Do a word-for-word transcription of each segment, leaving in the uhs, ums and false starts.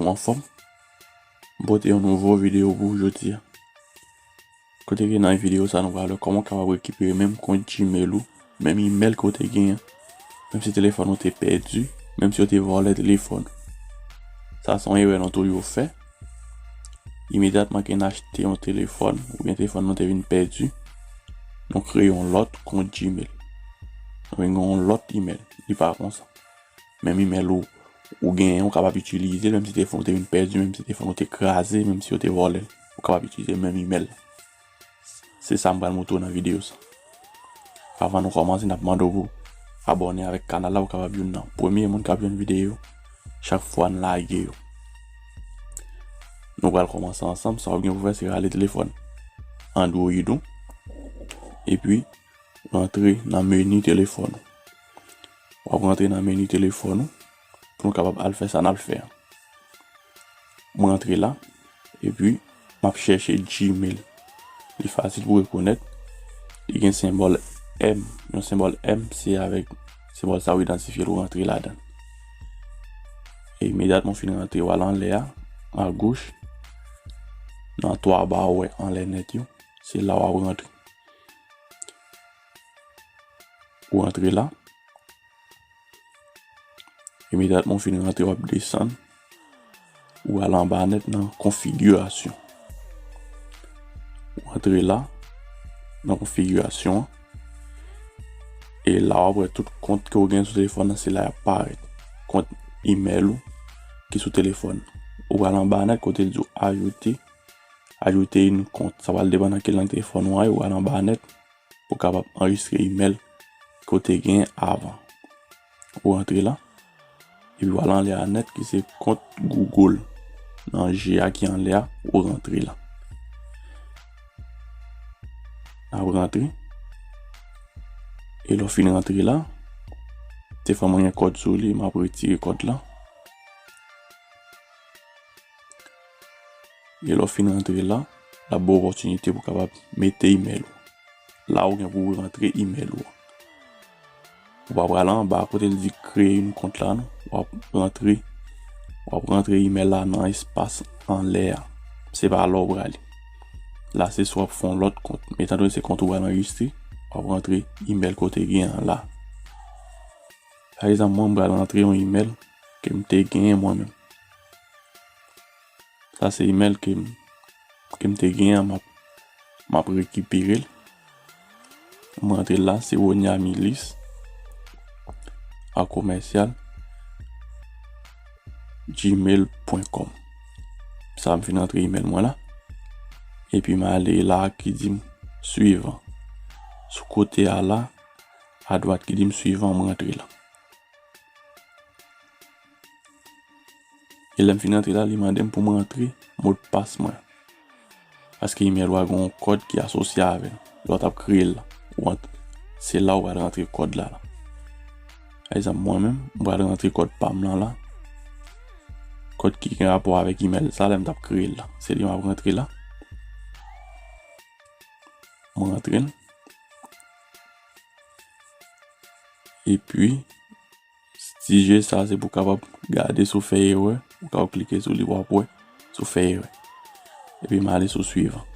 Ou anfòm? M pote yon nouvo videyo pou ou jodi a. Kote ke nan videyo sa nou pral wè kòman w kapab rekipere menm kont Gmail ou, menm email ke w te genyen, menm si telefòn ou te pèdi, menm si yo te vòlè telefòn ou. Sa se yon erè nou toujou fè. Imedyatman ke n achte yon telefòn, oubyen telefòn nou te vin pèdi, nou kreye yon lòt kont Gmail. Nou vin gen yon lòt email. Li pa konsa. Menm email ou, ou genyen, ou kapab itilize l, menm si telefòn ou te vin pèdi, menm si telefòn ou te kraze, menm si yo te vòlè l, ou kapab itilize menm email la. Se sa m pral montre w nan videyo sa. Avan nou kòmanse, n ap mande w pou abòne avèk kanal la, ou kapab youn nan premye moun k ap jwenn videyo chak fwa n lage yo. Nou pral kòmanse ansanm, sa w gen pou fè se rale telefòn Android ou, epi rantre nan meni telefòn ou. W ap rantre nan meni telefòn ou pou nou kapab al fè sa n al fè a. Mwen rantre la, epi m ap chèche Gmail. Li fasil pou rekonèt. Li gen senbòl M. Yon senbòl M, se avèk senbòl sa ou idantifye l, ou rantre ladan l. E imedyatman w fin rantre, w al anlè a, agoch, nan twa ba ou wè anlè nèt yo, se la w ap rantre. Ou rantre la. Imedyatman w fin rantre, w ap desann. Ou al anba nèt nan konfigirasyon. Ou rantre la, nan konfigirasyon an. E la w ap wè tout kont ke w gen sou telefòn nan, se la y ap parèt. Kont email ou ki sou telefòn. Ou pral anba nèt kote l di w ajoute, ajoute yon kont. Sa pral depann nan ki lang telefòn ou an ye, ou pral anba nèt pou w kapab anrejistre email ke w te gen avan. Ou rantre la, epi w al anlè a nèt ki se kont Google. Nan G a ki anlè a, ou rantre la. N ap rantre. E lè w fin rantre la, te fè mwen gen kòd sou li, m ap retire kòd la. E lè w fin rantre la, l ap ba w opòtinite pou w kapab mete email ou. La ou gen pou w rantre email ou an. Ou pa pral anba kote l di kreye yon kont la non. W ap rantre, w ap rantre email la nan espas anlè a. Se pa la w prale. La se swa w ap fè yon lòt kont. Men etan done se kont ou pral anrejistre, w ap rantre email ke w te gen an la. Pa egzanp, mwen, m pral rantre yon email ke m te genyen mwen menm. Sa se email ke m, ke m te genyen an, m ap, m ap rekipere l. M rantre l la, se Ronia Milis, a commercial gmail point com. Sa m fin rantre email mwen la. Epi m ale la ki di m suivant. Sou kote a la, adwat ki di m suivant, m rantre la. E lè m fin rantre la, li mande m pou m rantre modpas mwen. Paske email ou a gen yon kòd ki asosye avè l. Lè w t ap kreye l la, ou ant-, se la ou pral rantre kòd la la. Pa egzanp, mwen menm, m pral rantre kòd pa m lan la. Kòd ki gen rapò avèk email sa, lè m t ap kreye l la. Se li m ap rantre la. M rantre l. Epi, ti je sa, se pou w kapab gade si w fè erè, ou kapab klike sou li, w ap wè si w fè erè. Epi m ale sou suivant.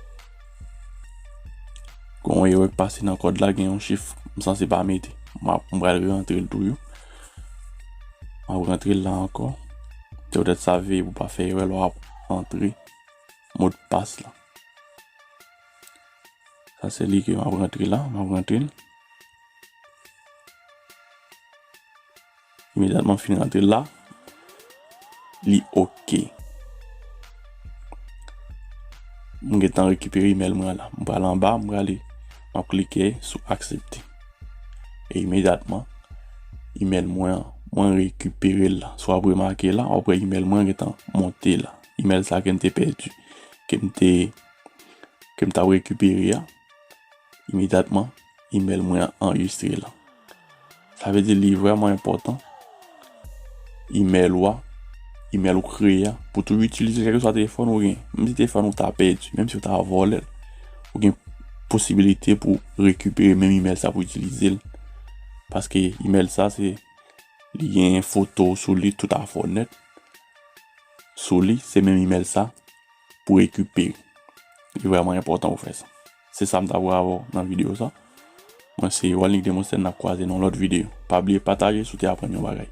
Gen yon erè k pase nan kòd la, gen yon chif m sanse pa mete. M ap, m pral rantre l toujou. M ap rantre l la ankò. Se poutèt sa, veye pou w pa fè erè lè w ap rantre modpas la. Sa se li ke m ap rantre la, m ap rantre l. Imedyatman m fin rantre l la, li oke. M gentan rekipere email mwen la. M pral anba, m prale, m ap klike sou aksepte. E imedyatman, email mwen an, mwen rekipere l la. Si w ap remake la, w ap wè email mwen gentan monte la. Email sa ke m te pèdi, ke m te, ke m t ap rekipere a, imedyatman, email mwen an anrejistre la. Sa vle di li vrèman enpòtan, email ou a, email ou kreye a, pou toujou itilize l, kèlkeswa telefòn ou gen. Menm si telefòn ou ta pèdi, menm si yo ta vòlè l, ou gen posibilite pou rekipere menm email sa pou itilize l. Paske email sa, se, li gen foto w sou li, tout afè w nèt. sou li, se menm email sa pou rekipere. Li vrèman enpòtan ou fè sa. Se sa m ta vle avè w nan videyo sa. Mwen se Walnick Demosthène, n ap kwaze nan lòt videyo. Pa bliye pataje si w te aprann yon bagay.